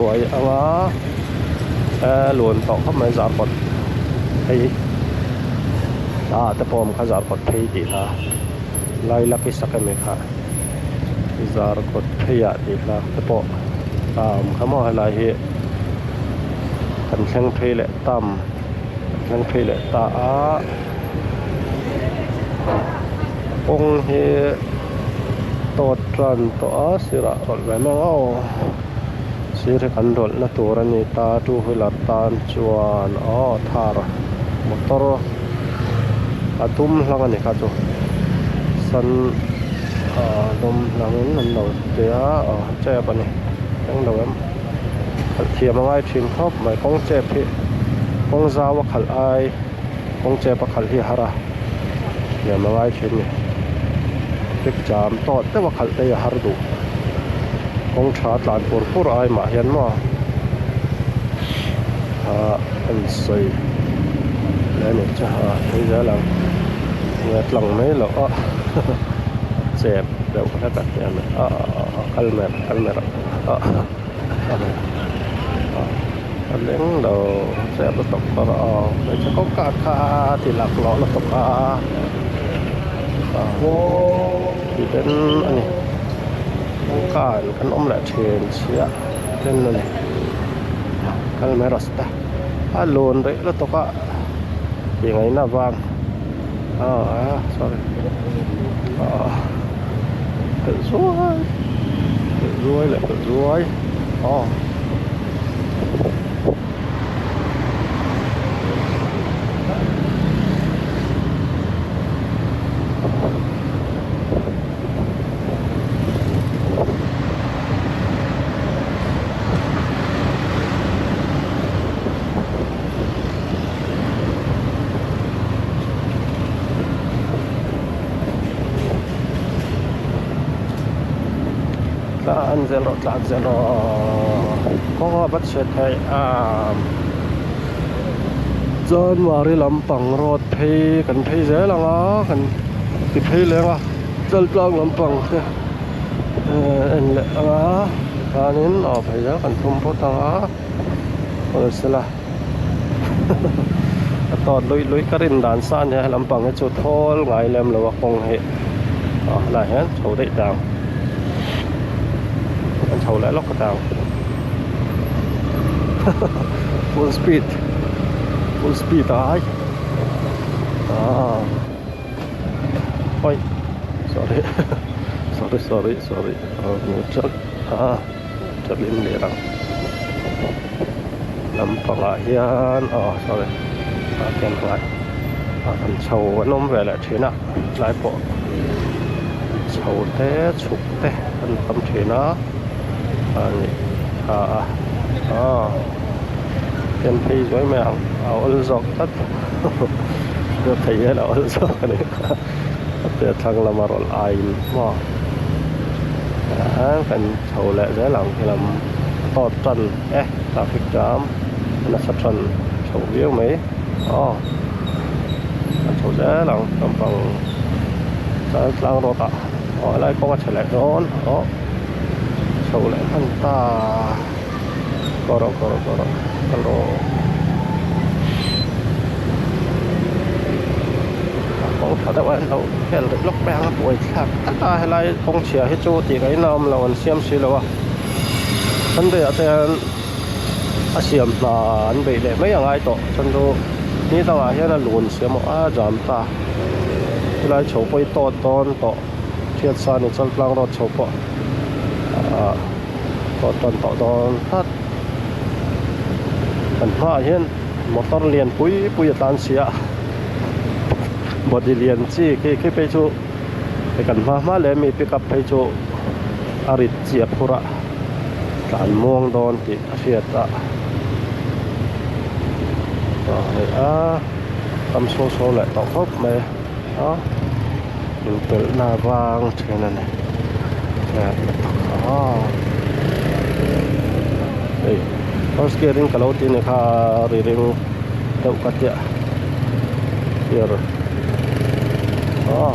Uai anga lun tawh khawp mai zarkawt phei ah te pawh awm kha zarkawt phei tih hla lilac i sak emaw kha zarkawt phei ah tih hla te pawh a awm kha maw helai hi kan thleng phei leh tam kan thleng phei leh ta a kawng hi tawt tan tawh a sirah rawlh ve mai ang aw. Sir hi kan rawlhna tur a ni ta two wheeler tan chuan aw thar motor a dum hlang a ni kha chu sun ah dum hlangin an lo ti a aw chep a ni eng lo em khalh thiam a ngai thin khawp mai kawng chep hi kawng zau a khalh ai kawng chep a khalh hi a har a thiam a ngai thin a ni traffic jam tawt deuh a khalh te hi a har duh. Kawng tha tlan pur pur ai mah hian maw ah an sawi hle a ni chu a phei zel ang enge tlang mai loh a chep deuh hlek a hian a kal mai kal mai rawh a a leng lo chep lutuk bawk a hmeichhe kawngka kha a ti laklawh lutuk a. Tih ten a ni kawngka in kan awm leh thin chhia ten a ni kal mai rawh se a lun rih lutuk a tih ngaihna vang ah sorry ah pelh zuai pelh zuai leh pelh zuai aw. Tlan zel rawh tlan zel rawh kawng a va chhe theih a January lampang road phei kan phei zel ang a kan ti phei leng a Chaltlang lampang te en leh ang a tikhanin aw phei zel kan tum phawt ang a aw sela a tawt luih luih ka rin dan sa ania he lampang hi chu thawl ngai lem lo a kawng hi aw helaiah hian chho daih tang an chho leh lawk tang full speed full speed ai ah. Oi sorry sorry sorry sorry neutral a tawlhin leh ang lampangah hian aw sorry ah khian hnuai ah han chho an awm ve leh thin a tlai pawh chho te chhuk te an tam thin a a ni tha a aw ken phei zuai mai ang a awl zawk tlat. Hriat theih hian a awl zawk a ni a piah thlang lama rawn aiin maw ah kan chho leh zel ang khi lam tawt tan e traffic jam nasa tan chho viau mai aw kan chho zel ang lampang chuan tlang road ah aw helai kawng a chhe leh dawn aw chho leh hman ta. Kawr rawh kawr rawh kawr rawh kal rawh kawng tha deuh a an lo hel rih lawk mai ang a buai thlak tak a helai kawng chhia hi chu tih ngaihna a awm lo an siam si lo a sunday ah te hian a siam hna an beih leh mai a ngai tawh chuan chu ni dangah hian a lun siam a jam ta helai chho pawh hi tawt dawn tawh hriat sa a ni chuan tlang road chho pawh ahh. Tawh tawn tawh dawn tlat kan hmaah hian motor lian pui pui a tlan si a body lian chi khi khi phei chu hei kan hma hma leh mi pick up phei chu a rit chiah phur a tlan muang dawn tih a hriat a aw hei a tam saw saw leh tawh khawp mai a inpelhna vang thin a ni. Hei first gear in ka lo ti ni kha ri ring deuh ka tia gear aw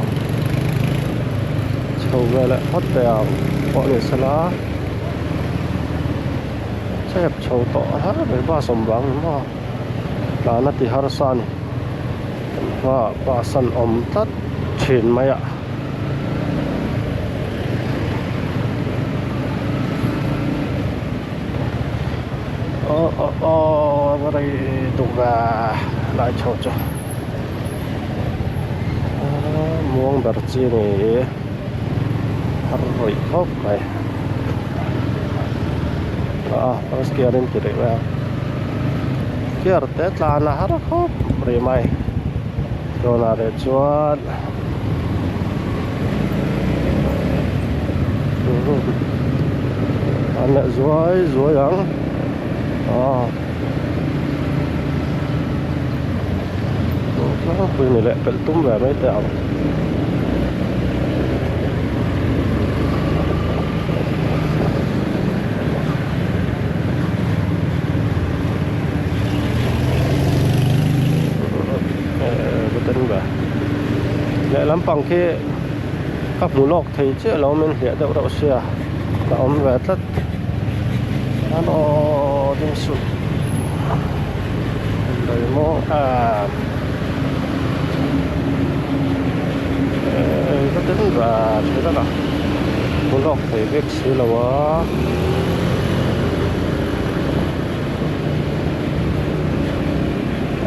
chho ve leh phawt teh ang pawh ni sela. Chep chho tawh a har mai bus awm vang ni maw tlan a ti harsa a ni kan hmaah bus an awm tlat thin mai a. Aw aw aw va rei duh ve lai chho chu muang ber chi a ni har rawih khawp mai a first gear in ti rih mai a gear te tlan a har khawp rih mai tunah leh chuan. An leh zuai zuai ang aw tlangpui ni leh pelh tum ve mai teh ang. Lehlam pang khi ka hmu lawk thei chiah lo min hliah deuh reuh sia a awm ve tlat an aw ding suh lei maw ah eh ka tin ve thei vek a hmu lawk thei bik si lo a.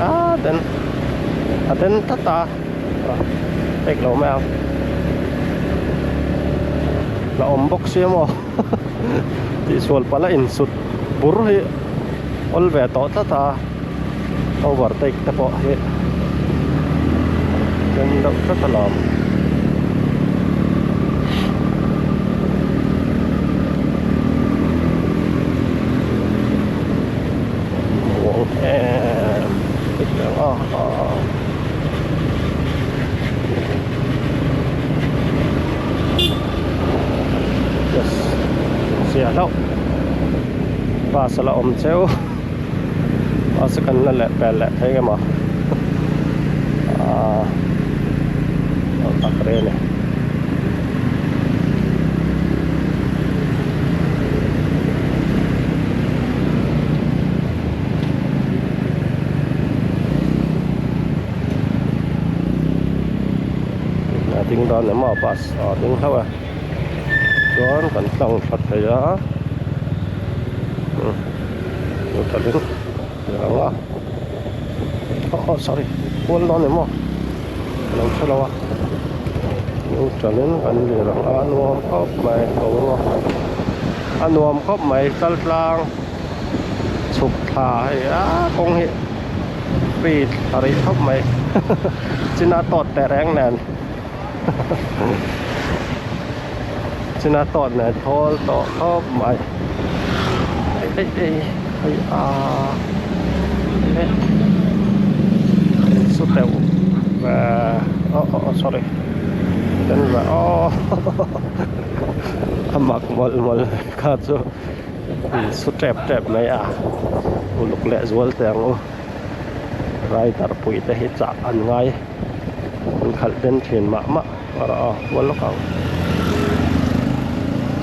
Ah den a den tlat a pek lo mai ang la awm bawk sia maw tihsual palh a insut bur hi awl ve tawh tlat a overtake te pawh hi den deuh tlat alawm. Yes zia hlauh bus a la awm cheu bus hi kan la leh pel leh thei em a aaa tak reng a ni. A ding dawn em a bus a ding hlauh e chuan kan tlang tha thei a umm tha ding ang a aw aw sorry kual dawn em aw ka lo hre lo a neutral in kan lir ang a a nuam khawp mai boruak a nuam khawp mai chaltlang chhuk thla hei a kawng hi free thla rih khawp mai china tawt teh reng nen china tawt nen thawl tawh khawp mai ei ei ei a su teuh ve aw aw sorry then ve aw a mak mawlh mawlh kha chu. Su tep tep mai a uluk leh zual teh ang u rider pui te hi chah an ngai an khalh den thin mah mah erawh a kual lawk ang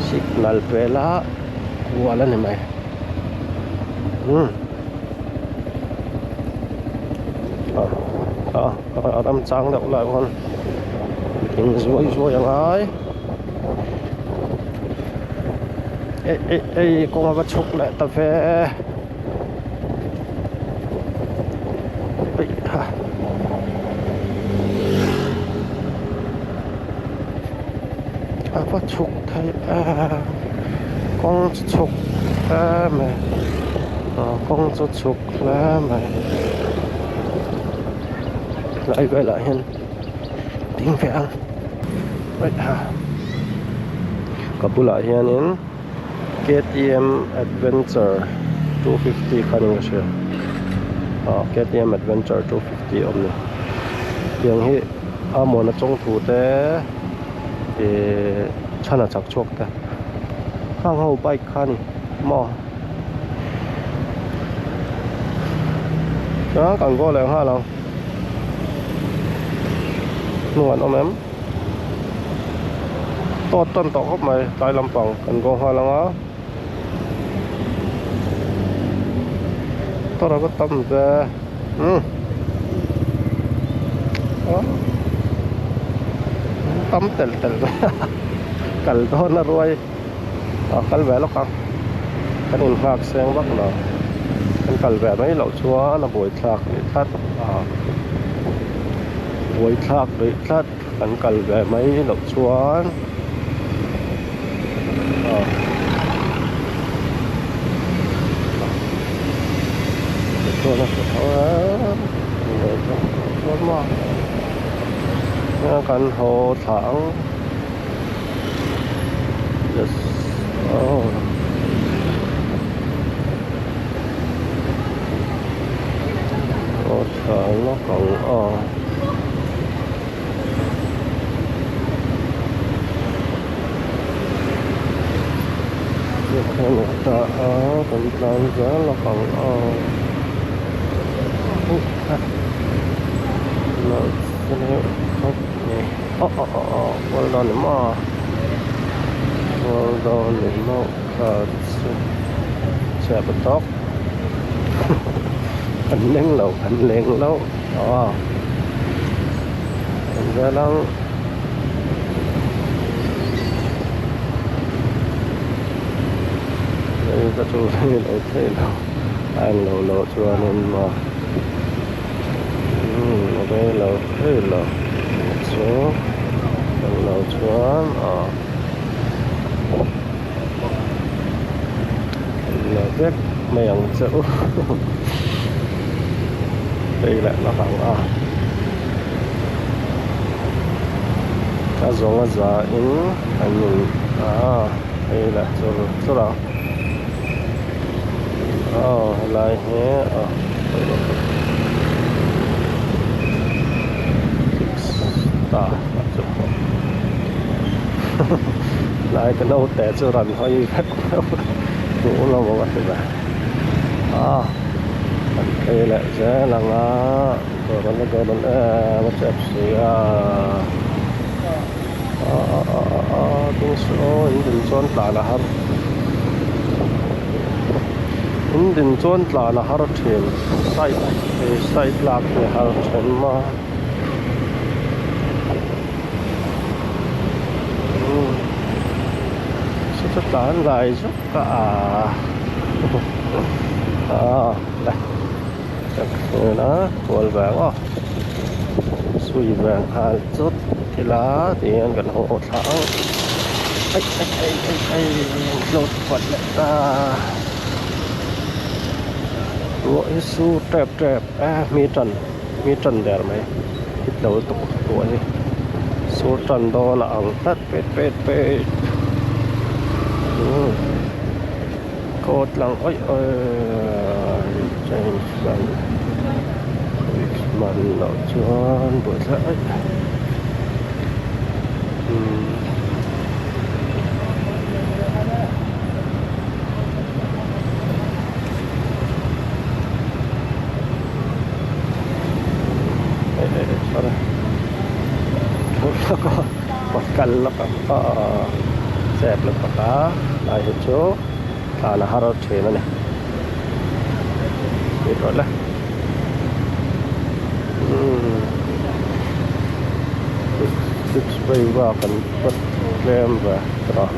signal pela kual a ni mai umm ah a ram chang deuh lai khawn ding zuai zuai a ngai. Ei ei ei kawng a va chhuk leh ta ve eih ha a va chhuk thei em kawng chu chhuk hle mai ah kawng chu chhuk hle mai lai velah hian ding ve ang eih ha. Ka bulah hianin KTM Adventure 250 kha niin ka hria ah KTM Adventure 250 a awm ni tiang hi a muana chawng thu te ihh chhana chak chhuak te khang ho bike kha a ni maw chuan kan go leh nghal ang hnung an awm em. Tawt tan tawh khawp mai tlai lampang kan go nghal ang a. Motor a va tam ve umm tam telh telh mai a kal dawn a ruai a kal ve lawk ang kan in nghak seng vak lo kan kal ve mai loh chuan a buaithlak rih tlat a buaithlak rih tlat kan kal ve mai loh chuan ah chuan a kan haw thla ang yes oh haw thla lawk ang aw. Ta a kan tlan zel lawk ang aw aw aw aw aw kual dawn ni maw kual dawn ni maw kha chu chhiat a tawk kan leng lo kan leng lo aw kan vel ang. Hei ka chu hei lo thei lo a eng lo lo chuanin maw umm a rei lo thei lo chu eng lo chuan aw la vek mai ang che u hei leh lawk ang a a zawng a za in an in a hei leh chur chur ang aw helai hi a ta chu lai ka naute chu rawn hawi vek duh lo ang a ti ve a kan phei leh zel ang a dawr an la dawr an em a chep si a a a a a a ding suh aw in din chuan tlan a har in din chuan tlan a har thin side side lak hi a har then a. Chu tlan lai zuk a ah le thleng a kual ve ang aw sui ve nghal chut ila tihian kan haw thla ang ai ai ai ai ai tlawt pawlh leh ta ruah hi sur tep tep a mi tan. Mi tan der mai hit lo lutuk ruah hi sur tan dawn a ang tlat pet pet pet umm kawt lang awih awih change man man loh chuan buaithlak aih umm. Kal lawk ang aw chep lutuk a lai hi chu tlan a har thin a ni tih rawh le umm six way bak an pawt tlem ve tawh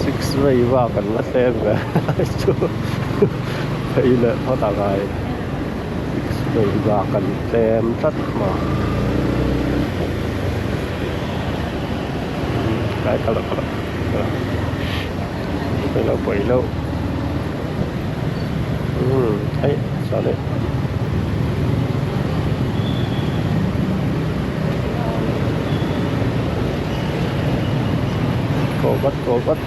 six way bak an la tlem ve chu phei leh phawt a ngai. Six way bak an tlem tlat maw tlai ka lo pawi lo pawi lo umm hei sorry ko vat ko vat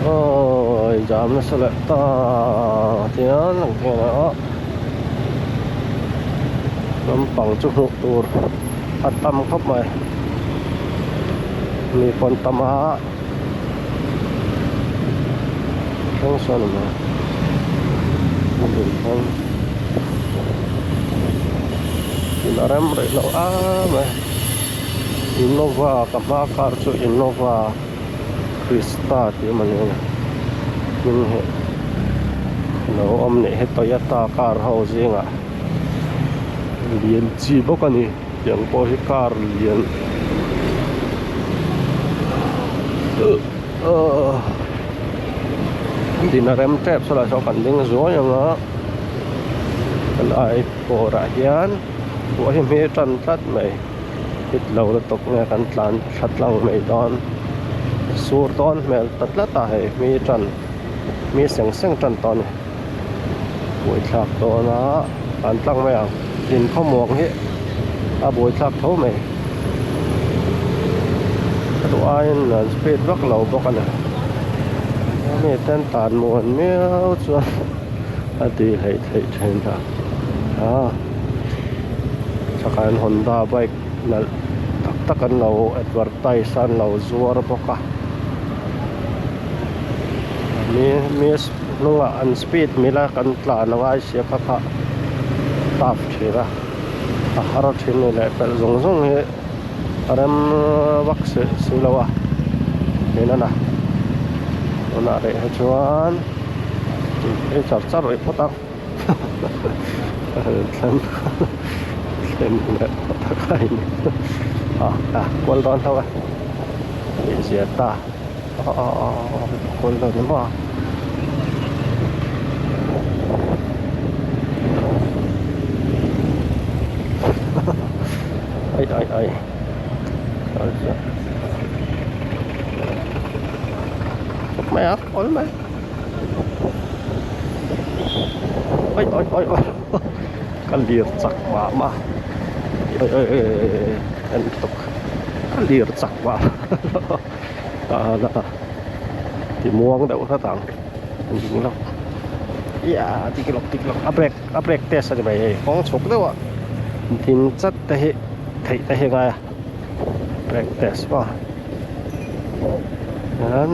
Awi jam nasa leh ta tian ang hian a lampang chu hmuh tur a tam khawp mai mi pawn tam a thleng sawn a ni in a rem rih loh a mai. Innova ka hma car chu Innova Crysta tih a ni. hming hi lo awm nih hi Toyota car ho zingah lian chi bawk a ni tiang pawh hi car lian din a rem tep saw lai saw kan ding zuai ang a helai kawrah hian ruah hi hmel tan tlat mai. Hit lo lutuk nge kan tlan thla tlang mai dawn sur dawn hmel ta tlat a hei mi tan mi seng seng tan tawh a ni buaithlak dawn a tlan tlang mai ang in khawmuang hi a buaithlak tho mai a duh aiin an speed vak lo bawk a ni mi ten tlan muan miau chuan a tih hleih theih thin a ah. Chakah Honda bike nalh tak tak an lo advertise a an lo zuar bawk a mi mi hnungah an speed mila kan tlan a ngai sia kha kha tough thin a a har thin a ni leh pelh zawng zawng hi a rem vak si si lo a niin a na tunah rih hi chuan phei char char rih phawt ang. Thlen leh tak a in a kual dawn hlauh a tih zia ta aw kual dawn ni maw ai ai ai mai a awl mai. Oi oi oi oi ka lir chak mah mah oi oi oi oi en lutuk ka lir chak mah mah a ti muang deuh hlat ang ding lawk ia dik lawk dik lawk a brake a brake test a ni mai hei kawng chhuk deuh a din chat te hi theih te hi a ngai a brake test maw hian.